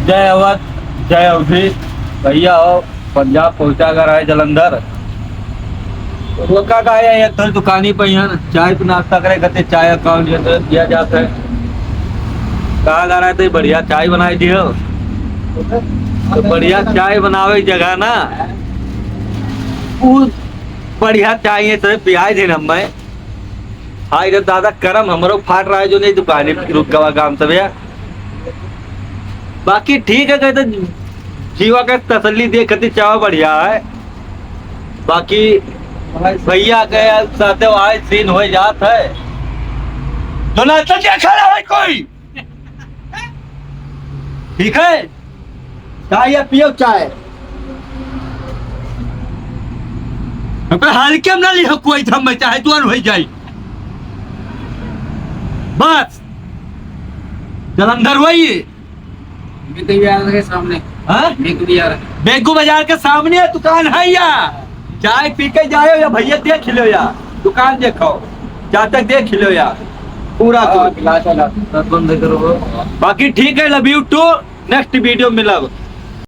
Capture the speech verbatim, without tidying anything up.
जय अवध, जय अवधी। भइया हो, पंजाब पहुँचा कर आए जलंधर। तो का का आया, एक तो दुकानी पे यहाँ चाय पे नाश्ता करे, कहते चाय account ये तो दिया जाता है। कहा जा रहा है तो बढ़िया चाय बनाई दियो। तो बढ़िया चाय बनावे की जगह ना, उ बढ़िया चाय ये तो पियाई देना मैं। हाय रे दादा, करम हमरो फाट रहा है जो नहीं दुकानी रुक गवा काम सब है। बाकी ठीक है, कहते जीवा के तसल्ली दे खातिर चावा बढ़िया है। बाकी भइया के साथे वहाँ सीन हो जात है। तो ना तो देखा रहा है कोई। ठीक है, चाय या पियो चाय। अबे हल्के में ना लिहो कोई, हम चाहे तुअन हो जाई। बस जलंधर वही है। बेगू बाजार के सामने। हाँ? बेगू बाजार। बेगू बाजार के सामने दुकान है या, चाय पी के जाओ या भइया देख लो या, दुकान देखो, चाचा देख लो या पूरा हाँ, कुछ। गिलास वाला। सब बंद करो। बाकी ठीक है, love you too, next video मिलब।